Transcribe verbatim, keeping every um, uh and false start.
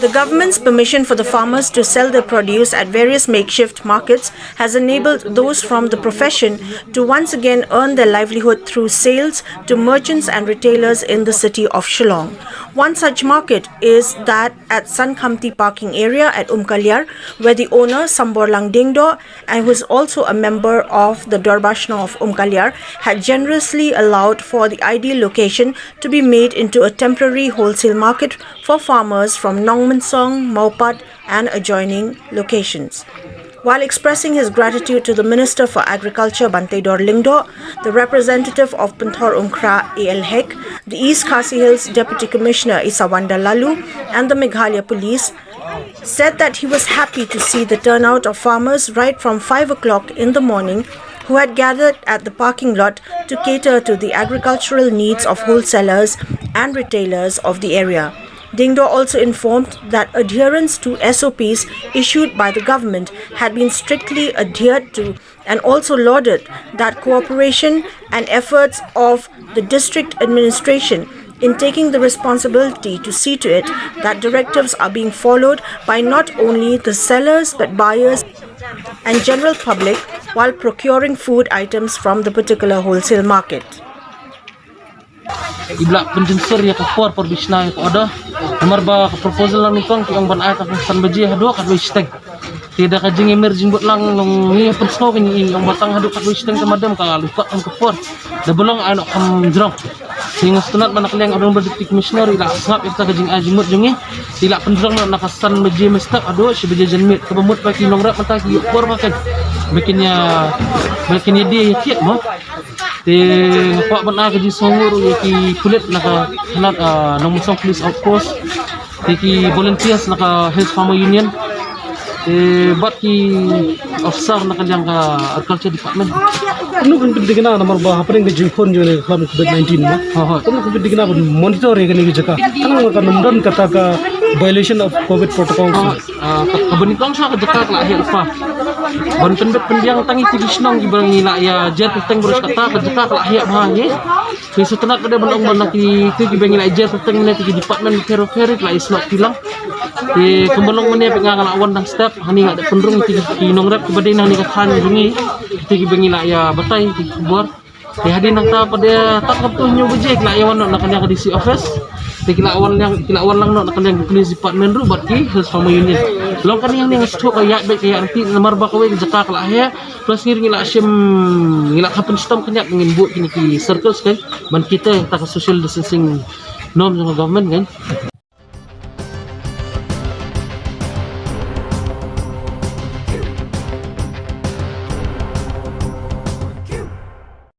The government's permission for the farmers to sell their produce at various makeshift markets has enabled those from the profession to once again earn their livelihood through sales to merchants and retailers in the city of Shillong. One such market is that at Sankhamti parking area at Umkaliar, where the owner, Samborlang Dingdo, and who is also a member of the Dorbar Shnong of Umkaliar, had generously allowed for the ideal location to be made into a temporary wholesale market for farmers from Nongmensong, Mawpat, and adjoining locations. While expressing his gratitude to the Minister for Agriculture, Banteidor Lyngdoh, the representative of Pynthor Umkhrah, A L Hek, the East Khasi Hills Deputy Commissioner, Isawanda Laloo, and the Meghalaya Police, said that he was happy to see the turnout of farmers right from five o'clock in the morning who had gathered at the parking lot to cater to the agricultural needs of wholesalers and retailers of the area. Dingdo also informed that adherence to S O Ps issued by the government had been strictly adhered to and also lauded that cooperation and efforts of the district administration in taking the responsibility to see to it that directives are being followed by not only the sellers but buyers and general public while procuring food items from the particular wholesale market. I blah pynjynser ïa ka por por bishna ïa ka order. Namar ba ka proposal lang nyngkong ki ong ban ai tang san baje haduh katwei shiteng. Te da ka jingïamir jingbud lang long ngi pynsngew ka ngi ong ba tang haduh katwei shiteng te madam ka la lypa kum ka por. Da ba long ai noh kam jrong. Te nga sngewtynnat ba na ka liang u Deputy Commissioner i la sngap ïa ka jingai jingmut jong ngi. I la pynjrong noh na ka san baje mynstep haduh shi baje janmiet, kaba mut ba ki nongrep mynta ki ïoh por ba kin, ba kin ïa, ba kin ïa die ïa thied mo. Te nga kwah ban ai ka jingsngewnguh ruh ïa ki pulit na ka thalat, ah, Nongmensong Police Outpost, te ki volunteers na ka Hills Farmer Union, te bad ki officer na ka liang ka Agriculture Department. Kumno phin pyntikna namar ba hapdeng ka jingkhun jong ka khlam covid nineteen mo? Hooid. Kumno phin pyntikna ban monitor ïa kane ka jaka? Khnang ba kan ym don kata ka violation of covid protocol? Ah, ka, kaba nyngkong sha ka jaka ka la heh lypa. Ban pynbit pynbiang tang ïa ki shnong kiba ngi la ïa jer kyrteng baroh shi katta, ka jaka ka la heh bha hi. Te sngewtynnat ba dei ban ong ba na ki, te kiba ngi la jer kyrteng ne te ki department pher pher ki la ïa snoh ti lang. Te kumba long mynne phi nga nga la wan dang step, hani nga da pynrung te ki nongrep kiba dei na hani ka thaiñ jong ngi. Te kiba ngi la ïa batai te ki khubor. Te hadien nangta pat de tad kaba hynñiew baje ki la ïa wan noh na ka liang ka D C office. Te ki la wan lang, ki la wan lang noh na ka liang ka police department ruh bad ki Hills Farmer Union. Long kane hangne nga sngewthuh ka ïaid beit ka ïaid ryntih namar ba kawei ka jaka ka la heh. Plus ngi ruh ngi la shim, ngi la kham pynshitom khyndiat ba ngin buh kine ki circles kan ban kita ïa kata ka social distancing norm jong ka government kan.